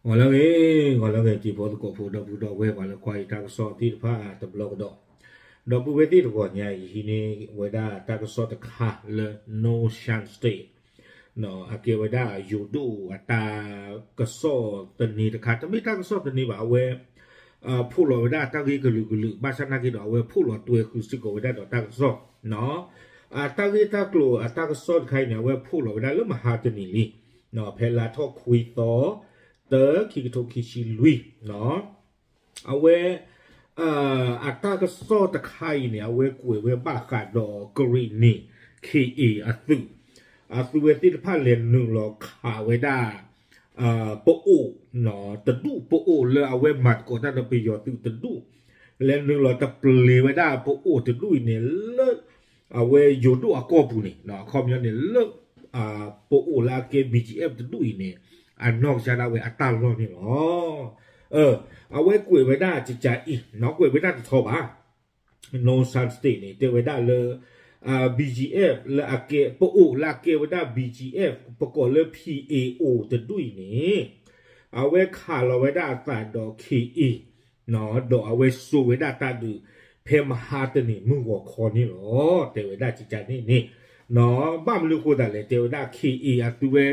ဂီၤလၢအဂ့ၤ, ဂီၤလၢအဂ့ၤ တံၤဖိသကိးဖိ ဒီပုၢ်ဒီဝဲၢ် ပှၤလၢကွၢ်ယတၢ်ကစီၣ်သ့ၣ်တဖၣ်တဘျီကဒီး, ဒီပုၢ်ဝဲၢ်သ့ၣ်တဂီၤညါအံၤ ဟံးန့ၢ်ဝဲဒၣ်တၢ်ကစီၣ်တခါလၢ North Shan State အကဲဝဲဒၣ်ယိၤဒိၣ်အတၢ်ကစီၣ်သန့တခါ, တမ့ၢ်တၢ်ကစီၣ်သန့ဘၣ်, အဝဲ ဖီၣ်လီၤဝဲဒၣ်တၢ်ဂ့ၢ်ကလုာ်ကလုာ်, ဘၣ်ဆၣ်နာ်က့ဒီး အဝဲဖီၣ်လီၤတွဲဃုာ်စ့ၢ်ကီးဝဲဒၣ်ဒီးတၢ်ကစီၣ် အတၢ်ဂ့ၢ်တၢ်ကျိၤအတၢ်ကစီၣ်တခါအံၤန့ၣ် အဝဲဖီၣ်လီၤဝဲဒၣ်လၢမဟါတနံၤလံ, ဖဲလါထီၣ်ခွံသီ တၢ ခံကထိခံဆံလွံၢ်, အဝဲ အတၢ်ကစီၣ်တခါအံၤန့ၣ် အဝဲကွဲးဝဲဘၣ်ဃးဒီးကရံၣ်နံၤ ခ့ၣ်အ့ၣ် အသုး, အသုးဝဲသ့ၣ်တဖၣ်လဲၤနုာ်လီၤခးဝဲဒၣ် ပအိၣ်တဒူၣ်, ပအိၣ်လၢအဝဲမၤသကိးတၢ်ဒီးပယီၤသုးတဒူၣ်, လဲၤနုာ်လီၤတပျ့ၤဝဲဒၣ်ပအိၣ်တဒူၣ်အံၤန့ၣ် လၢ အဝဲယိၤဒိၣ်အကီၢ်ပူၤန့ၣ်, အခီပညီန့ၣ်လၢ ပအိၣ်လၢအကဲ ဘံၣ်ကၠံၣ်အဲၣ် တဒူၣ်အံၤန့ၣ် အနီၢ်ကစၢ်ဒၣ်ဝဲအတၢ်လီၢ်န့ၣ်လီၤ. အဝဲကွဲးဝဲဒၣ်ကကးအံၤ, ကွဲးဝဲဒၣ်တထီဘၣ်, North Shan State န့ၣ် တဲဝဲဒၣ်လၢ ဘံၣ်ကၠံၣ်အဲၣ် လၢအကဲ ပအိၣ်လၢအကဲဝဲဒၣ် ဘံၣ်ကၠံၣ်အဲၣ် ပကိးလၢ ဖံအ့ၣ်အိၣ် တဒူၣ်အံၤန့ၣ် အဝဲခးလီၤဝဲဒၣ်အသးဒီး ခ့ၣ်အ့ၣ် ဒီးအဝဲစိာ်ဝဲဒၣ်တၢ်ဒုး ဖဲမဟါတနံၤမုၢ်ဂီၤခီန့ၣ်လီၤ. တဲဝဲဒၣ်ကကးန့ၣ်န့ၣ်, ဘၣ်မနုၤအဃိသတးလဲၣ်, တဲဝဲဒၣ် ခ့ၣ်အ့ၣ် အသုးဝဲ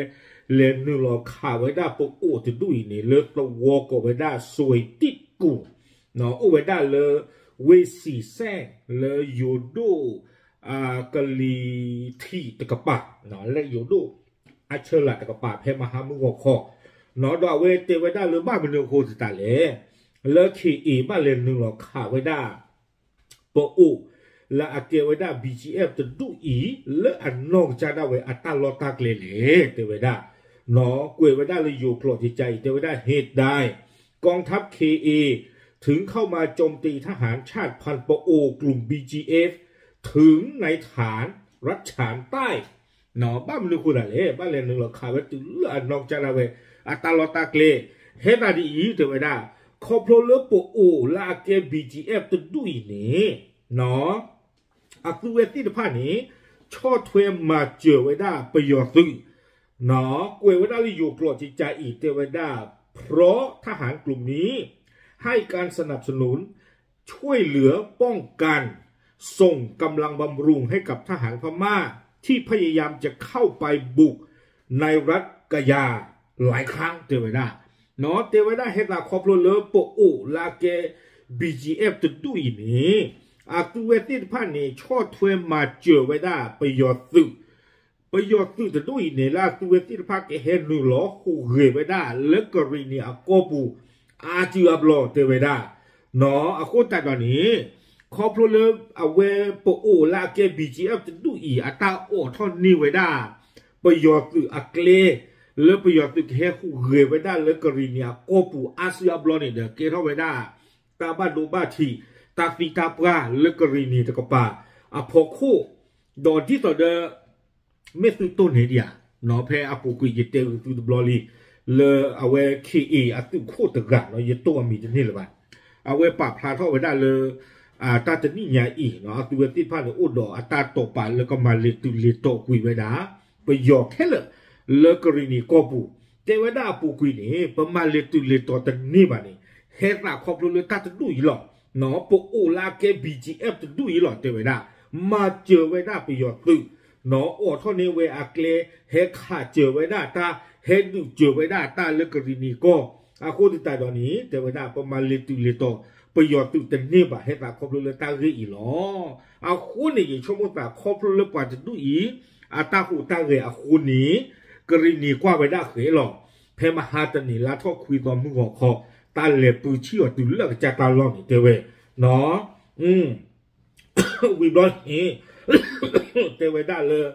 လဲၤနုာ်လီၤခးဝဲဒၣ်ပအိၣ်တဒူၣ်အံၤန့ၣ် လၢသဝီကိးဝဲဒၣ် စွ့တံၣ်ကူၣ်, အိၣ်ဝဲဒၣ်လၢ ဝ့ၢ်စံၣ်စဲၣ် လၢယိၤဒိၣ် ကလံၤထံးတကပၤ, လၢယိၤဒိၣ်အဆၢလၢ်တကပၤ ဖဲမဟါမုၢ်ဂီၤခီ, ဒီးအဝဲတဲဝဲဒၣ်လၢဘၣ်မနုၤအဃိသတးလဲၣ်, လၢ ခ့ၣ်အ့ၣ် ဘၣ်လဲၤနုာ်လီၤခးဝဲဒၣ် ပအိၣ်လၢအကဲဝဲဒၣ် ဘံၣ်ကၠံၣ်အဲၣ် တဒူၣ်အံၤ လၢအနီၢ်ကစၢ်ဒၣ်ဝဲအတၢ်လီၢ်တၢ်ကျဲလဲၣ်, တဲဝဲဒၣ်, ကွဲးဝဲဒၣ်လၢယိၤကျိာ်ကကးအံၤ တဲဝဲဒၣ် เหตุใด กองทัพ เคเอ ถึงเข้ามาโจมตีทหารชาติพันธุ์ปะโอ กลุ่ม บีจีเอฟ ถึงในฐานรัฐฉานใต้ ဘၣ်မနုၤအဃိသတးလဲၣ်, ဘၣ်လဲၤနုာ်လီၤခးဝဲတုၤလၢအနီၢ်ကစၢ်ဒၣ်ဝဲ အတၢ်လီၢ်တၢ်ကျဲ, ဟဲသးဒ်အံၤ တဲဝဲဒၣ်, ခီဖျိလၢပအိၣ်လၢအကဲ ဘံၣ်ကၠံၣ်အဲၣ် တဒူၣ်အံၤန့ၣ် အသုးဝဲသ့ၣ်တဖၣ်န့ၣ် ဆီၣ်ထွဲမၤစၢၤဝဲဒၣ်ပယီၤသုး, ကွဲးဝဲဒၣ်လၢယိၤကျိာ်ကကးအံၤ တဲဝဲဒၣ် เพราะทหารกลุ่มนี้ ให้การสนับสนุน ช่วยเหลือป้องกัน ส่งกำลังบำรุงให้กับทหารพม่า ที่พยายามจะเข้าไปบุกในรัฐกะยาหลายครั้ง တဲဝဲဒၣ်, တဲဝဲဒၣ် ဟဲသးခီဖျိလၢပအိၣ်လၢအကဲ ဘံၣ်ကၠံၣ်အဲၣ် တဒူၣ်အံၤန့ၣ် အသုးဝဲသ့ၣ်တဖၣ်န့ၣ် ဆီၣ်ထွဲမၤစၢၤဝဲဒၣ်ပယီၤသုး, ပယီၤသုးတဒူၣ်အံၤန့ၣ် လၢအသုးဝဲသ့ၣ်တဖၣ်ကဟဲနုာ်လီၤဟူးဂဲၤဝဲဒၣ် လၢကရံၣ်နံၤအကီၢ်ပူၤ အါစုအါဘျီ တဲဝဲဒၣ်, အဃိသတးဒီးန့ၣ် ခီဖျိလၢအဝဲပအိၣ်လၢအကဲ ဘံၣ်ကၠံၣ်အဲၣ် တဒူၣ်အံၤ အတၢ်အိးထီၣ်န့ၢ်ဝဲဒၣ် ပယီၤသုးအကျဲ လၢပယီၤသုးကဟဲဟူးဂဲၤဝဲဒၣ်လၢကရံၣ်နံၤအကီၢ်ပူၤအါစုအါဘျီန့ၣ်ဒီး ကဲထီၣ်ဝဲဒၣ် တၢ်ဘၣ်ဒိဘၣ်ထံး တၢ်သံတၢ်ပှၢ်လၢကရံၣ်နံၤတကပၤအဖီခိၣ်, ဒီးဒ်သိးဒီး မ့ၢ်သုတိၢ်န့ၢ်ဒံးဧါ, ဖဲအပူၤကွံာ်ယတဲဂုာ်သုတဘျီလံ, လၢအဝဲ ခ့ၣ်အ့ၣ် အသုးခိၣ်တဂၤ ယတိၢ်အမံၤတန့ၢ်လၢၤဘၣ်, အဝဲပာ်ဖျါထီၣ်ဝဲဒၣ်လၢ တၢ်တနံၣ်ညါအံၤ အသုးဝဲသ့ၣ်တဖၣ်န့ၣ် အိၣ်ဒီးအတၢ်တိာ်ပာ်လၢကမၤလဲၤတုၤလဲၤတီၤကွံာ်ဝဲဒၣ် ပယီၤခဲလၢာ် လၢကရံၣ်နံၤကီၢ်ပူၤ, တဲဝဲဒၣ်အပူၤကွံာ်န့ၣ် ပမၤလဲၤတုၤလဲၤတီၤတန့ၢ်ဘၣ်န့ၣ် ဟဲသးခီဖျိလၢတၢ်တဒူၣ်အံၤလီၤ. ပအိၣ်လၢအကဲ ဘံၣ်ကၠံၣ်အဲၣ် တဒူၣ်အံၤလီၤ တဲဝဲဒၣ်, မၤစၢၤဝဲဒၣ်ပယီၤသုး, အိးထီၣ်န့ၢ်ဝဲအကျဲ, ဟဲခးစၢၤဝဲဒၣ်တၢ်, ဟဲဒုးစၢၤဝဲဒၣ်တၢ်လၢကရံၣ်နံၤကီၢ်, အဃိသတးဒီးန့ၣ် တဲဝဲဒၣ် ပမၤလဲၤတုၤလဲၤတီၤ ပယီၤသုးတန့ၢ်ဘၣ် ဟဲသးခီဖျိလၢတၢ်ဂ့ၢ်အံၤလီၤ. အဃိန့ၣ် ယဆိကမိၣ်သးခီဖျိလၢပှၤတဒူၣ်အံၤ အတၢ်ဟူးတၢ်ဂဲၤအဃိန့ၣ် ကရံၣ်နံၤကွၢ်ဝဲဒၣ်ဃဲလီၤ. ဖဲမဟါတနံၤလါထီၣ်ခွံသီမုၢ်ဂီၤခီ တၢ်လဲၤပၢဆံၣ်အီၤတုၤလၢအကစၢ်တၢ်လီၢ်န့ၣ် တဲဝဲ, ဝံၤဘျီန့ၣ် တဲဝဲဒၣ်လၢ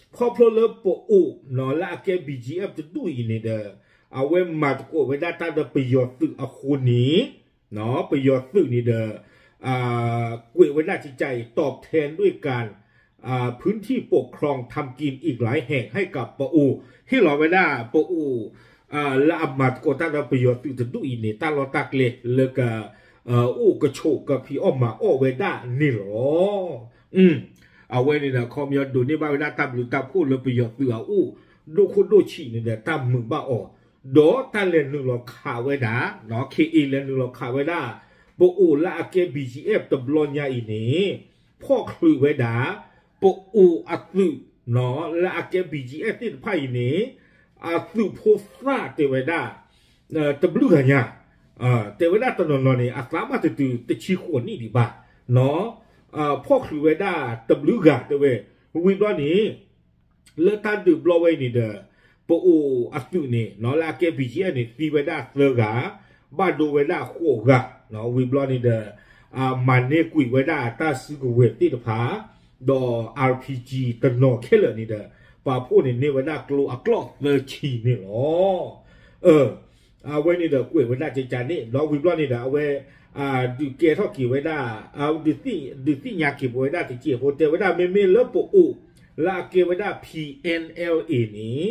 ခီဖျိလၢပအိၣ်လၢအကဲ ဘံၣ်ကၠံၣ်အဲၣ် တဒူၣ်အံၤန့ၣ်ဒီး အဝဲမၤသကိးဝဲဒၣ်တၢ်ဒီးပယီၤသုးအဃိန့ၣ် ပယီၤသုးန့ၣ်ဒီး ကွဲးဝဲဒၣ်ကကးအံၤ ตอบแทนด้วยการ พื้นที่ปกครองทำกินอีกหลายแห่งให้กับปะโอ ဟ့ၣ်လီၤဝဲဒၣ်ပအိၣ် လၢအမၤသကိးတၢ်ဒီးပယီၤသုးတဒူၣ်အံၤန့ၣ် တၢ်လီၢ်တၢ်ကျဲလၢက အိၣ်ကဆိးကဖံးအီၣ်မၤအီၣ်ဝဲဒၣ်န့ၣ်လီၤ. အဝဲန့ၣ်ဒီး ခီပညီဒိးန့ၢ်ဘၣ်ဝဲဒၣ်တၢ်ဘျုးတၢ်ဖှိၣ်လၢပယီၤသုးအအိၣ် ဒိၣ်ခိၣ်ဒိၣ်ဆံးန့ၣ်ဒီး တၢ်မုာ်ဘၣ်အီၤ ဒီးတၢ်လဲၤနုာ်လီၤခးဝဲဒၣ်, ခ့အ့ လဲၤနုာ်လီၤခးဝဲဒၣ် ပအိၣ်လၢအကဲ ဘီၣ်ကၠံအ့ၣ် တဘျီညါအံၤန့ၣ် ဖီၣ်ချုးဝဲဒၣ် ပအိၣ်အသုး လၢအကဲ ဘီၣ်ကၠံအ့ၣ် သ့ၣ်တဖၣ်အံၤန့ၣ် အသုးဖိသၣ်တဲဝဲဒၣ် တဘျုးဂၤညါ, တဲဝဲဒၣ်တနီၤနီၤန့ၣ် အသးဘၣ်တတုၤတဆံဃိးနံၣ်ဒံးဘၣ်, ဖီၣ်ချုးဝဲဒၣ်တဘျုးဂၤတဲဝဲ, ဝံၤဘျီန့ၣ် လၢတၢ်ဒုးဘျီဝဲအံၤန့ၣ်ဒီး ပအိၣ်အသုးန့ၣ် လၢအကဲ ဘီၣ်ကၠံအ့ၣ် န့ၣ် သံဝဲဒၣ်သၢဂၤ, ဘၣ်ဒိဝဲဒၣ်ဃိးဂၤ, ဝံၤဘျီန့ၣ်ဒီး မၤန့ၢ်ကွံာ်ဝဲဒၣ်တၢ်စုကဝဲၤသ့ၣ်တဖၣ်, ဒီး အါပီၣ်ကၠံ တနီၤခဲလၢာ်န့ၣ်ဒီး ပာ်ဖှိၣ်န့ၢ်န့ၢ်ဝဲဒၣ်ကျိအကျီၣ်သၢဆံန့ၣ်လီၤ. အဝဲန့ၣ်ဒီးကွဲးဝဲဒၣ်ကကန့ၣ် ဒီးဝံၤဘျီန့ၣ်ဒီး အဝဲ ဒုးကဲထီၣ်က့ၤဝဲဒၣ်, ဒုးသ့ၣ်ညါက့ၤပဝဲဒၣ်တက့ၢ်အဃိ တဲဝဲဒၣ်မ့မ့ၢ်လၢပအိၣ် လၢအကဲဝဲဒၣ် ပီၣ်အၣ်အၣ်လ်အ့ န့ၣ်,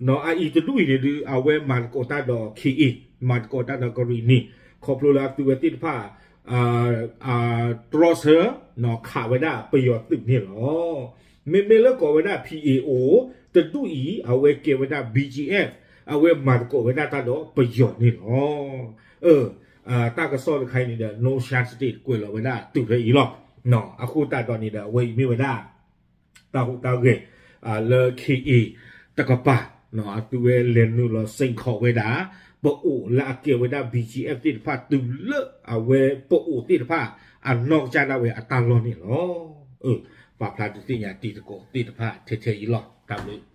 အအံၤတဒူၣ်အံၤန့ၣ်ဒုး အဝဲမၤသကိးတၢ်ဒီး ခ့အ့, မၤသကိးတၢ်ဒီးကရံၣ်နံၣ်, ခီဖျိလၢအသုးဝဲသ့ၣ်တဖၣ် တြီဆၢ ခးဝဲဒၣ်ပယီၤသုးန့ၣ်လီၤ. မ့မ့ၢ်လၢကိးဝဲဒၣ် ပီၣ်အၣ်အၣ်, တဒူၣ်အံၤ အဝဲကဲဝဲဒၣ် ဘီၣ်ကၠံအ့ၣ်, အဝဲမၤသကိးဝဲဒၣ်တၢ်ဒီးပယီၤန့ၣ်လီၤ. တၢ်ကစီၣ်တခါအံၤန့ၣ်ဒီး North China State ကွဲးလီၤဝဲဒၣ်တုၤဖဲအံၤလီၤ. အဃိသတးဒီးန့ၣ်ဒီး အဝဲအံၤမ့ၢ်ဝဲဒၣ် တၢ်ဟူးတၢ်ဂဲၤ လၢ ခ့အ့ တကပၤ, အသုးဝဲလဲၤနုာ်လီၤစ့ၢ်ကီးဝဲဒၣ် ပအိၣ်လၢအကဲဝဲဒၣ် ဘီၣ်ကၠံအ့ၣ် သ့ၣ်တဖၣ်တုၤလၢအဝဲပအိၣ်သ့ၣ်တဖၣ် အနီၢ်ကစၢ်ဒၣ်ဝဲအတၢ်လီၢ်န့ၣ်လီၤ. ပာ်ဖျါဒုးသ့ၣ်ညါတံၤသကိးသ့ၣ်တဖၣ်ထဲထဲအံၤလီၤ. တၢ်ဘျုး